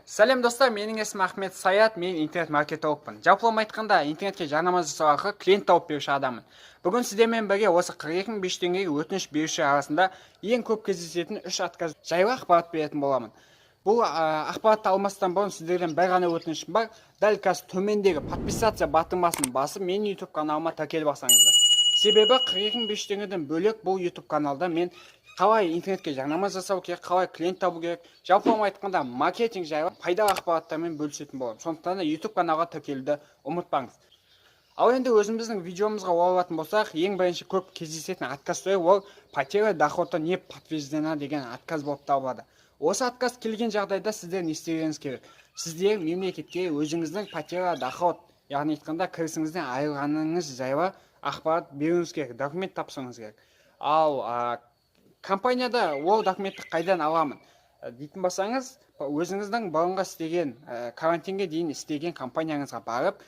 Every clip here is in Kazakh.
Сәлем, достар! Менің есімім Ахмет Саят, мен интернет маркетологпын. Жалпылама айтқанда, интернетке жарнама жасау арқылы клиент тауып беруші адаммын. Бүгін сіздермен бірге осы 42 500 теңгеге өтініш беруші арасында ең көп кездесетін үш отказ жайлы ақпарат беретін боламын. Бұл ақпаратты алмастан бұрын сіздерден бір ғана өтінішім бар: дәл қазір төмендегі подписаться батырмасын басып, менің YouTube каналыма тіркеліп алсаңыздар. Себебі 42 500 теңгеден бөлек, бұл YouTube каналда мен қалай интернетке жарнама жасау керек, қалай клиент табу керек, жалпылама айтқанда, маркетинг жайлы пайдалы ақпараттармен бөлісетін боламын. Сондықтан да YouTube каналға тіркелуді ұмытпаңыз. Ал енді өзіміздің видеомызға оралатын болсақ, ең бірінші көп кездесетін отказ түрі ол «потеря дохода не подтверждена» деген отказ болып табылады. Осы отказ келген жағдайда сіздер не істеуіңіз керек? Сіздер мемлекетке өзіңіздің потеря доход, яғни айтқанда, кірісіңізден айырылғаныңыз жайлы ақпарат беруіңіз керек, документ тапсыруыңыз керек. Ал компанияда ол документті қайдан аламын дейтін болсаңыз, өзіңіздің бұрынғы істеген, карантинге дейін істеген компанияңызға барып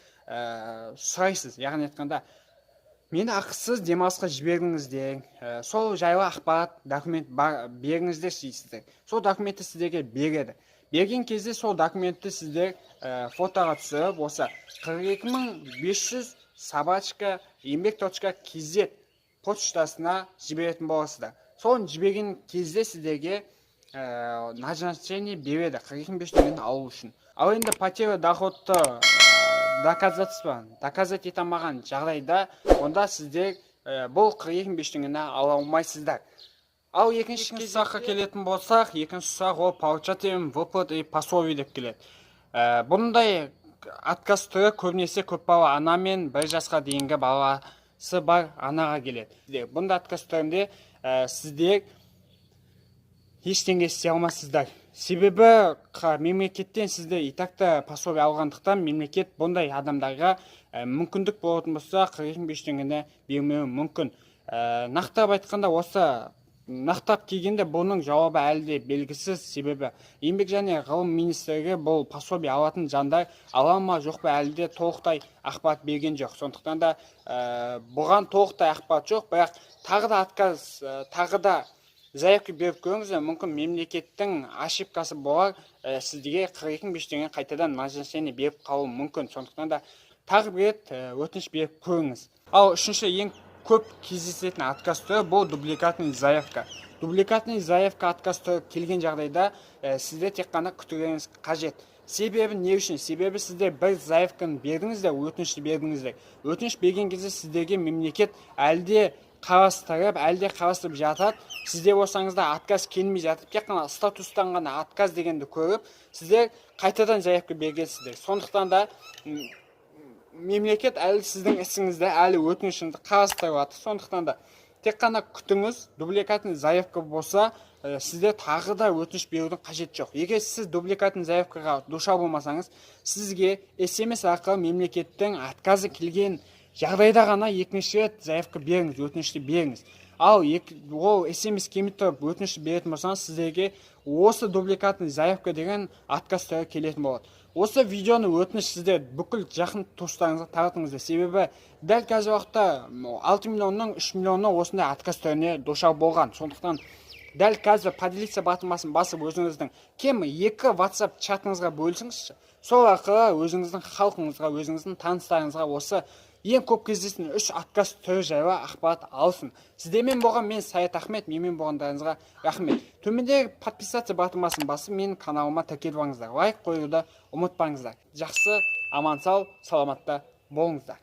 сұрайсыз. Яғни айтқанда, мені ақысыз демалысқа жібердіңіздер, сол жайлы ақпарат, документ бар, беріңіздер дейсіздер. Сол документті сіздерге береді. Берген кезде сол документті сіздер фотоға түсіріп, осы 42500@еңбек.kz почтасына жіберетін боласыздар. Соны жіберген кезде сіздерге назначение береді 42 500 теңгені алу үшін. Ал енді потеря доходты доказательство доказать ете алмаған жағдайда, онда сіздер бұл 42 500 теңгені ала алмайсыздар. Ал екінші сұраққа келетін болсақ, екінші сұрақ ол «получателям выплат и пособий» деп келеді. Бұндай отказ түрі көбінесе көпбалалы ана мен 1 жасқа дейінгі баласы бар анаға келеді. Бұндай отказ түрінде сіздер ештеңе істей алмайсыздар, себебі мемлекеттен сіздер и так та пособие алғандықтан, мемлекет бұндай адамдарға мүмкіндік болатын болса, 42 500 теңгені бермеуі мүмкін. Нақтылап айтқанда, осы нақтылап келгенде, бұның жауабы әлі де белгісіз, себебі Еңбек және ғылым министрлігі бұл пособие алатын жандар ала ма, жоқ па, әлі де толықтай ақпарат берген жоқ. Сондықтан да бұған толықтай ақпарат жоқ. Бірақ тағы да отказ, тағы да заявка беріп көріңіздер. Мүмкін, мемлекеттің ошибкасы болар, сізге 42 500 теңге қайтадан назначение беріп қалуы мүмкін. Сондықтан да тағы бір рет өтініш беріп көріңіз. Ал үшінші ең көп кездесетін отказ түрі бұл дубликатный заявка. Дубликатный заявка отказ түрі келген жағдайда, сіздер тек қана күтулеріңіз қажет. Себебі не үшін? Себебі сіздер бір заявканы бердіңіздер, өтінішті бердіңіздер. Өтініш берген кезде сіздерге мемлекет әлі де қарастырып, әлі де қарастырып жатады. Сіздер болсаңыз да, отказ келмей жатып, тек қана статустан ғана отказ дегенді көріп, сіздер қайтадан заявка бергенсіздер. Сондықтан да мемлекет әлі сіздің ісіңізді, әлі өтінішіңізді қарастырып жатыр. Сондықтан да тек қана күтіңіз. Дубликатный заявка болса, сізде тағы да өтініш берудің қажеті жоқ. Егер сіз дубликатный заявкаға душар болмасаңыз, сізге СМС арқылы мемлекеттің отказы келген жағдайда ғана екінші рет заявка беріңіз, өтінішті беріңіз. Ал ол СМС келмей тұрып өтініш беретін болсаңыз, сіздерге осы дубликатный заявка деген отказ түрі келетін болады. Осы видеоны, өтініш, сіздер бүкіл жақын туыстарыңызға таратыңыздар, себебі дәл қазіргі уақытта 6 миллионның 3 миллионы осындай отказ түріне душар болған. Сондықтан дәл қазір поделиться батырмасын басып, өзіңіздің кемі екі WhatsApp чатыңызға бөлісіңізші. Сол арқылы өзіңіздің халқыңызға, өзіңіздің таныстарыңызға осы ең көп кездесетін үш отказ түрі жайлы ақпарат алсын. Сіздермен болған мен, Саят Ахмет. Менімен болғандарыңызға рахмет. Төмендегі подписаться батырмасын басып, менің каналыма тіркеліп алыңыздар. Лайк қоюды ұмытпаңыздар. Жақсы, аман сау, саламатта болыңыздар.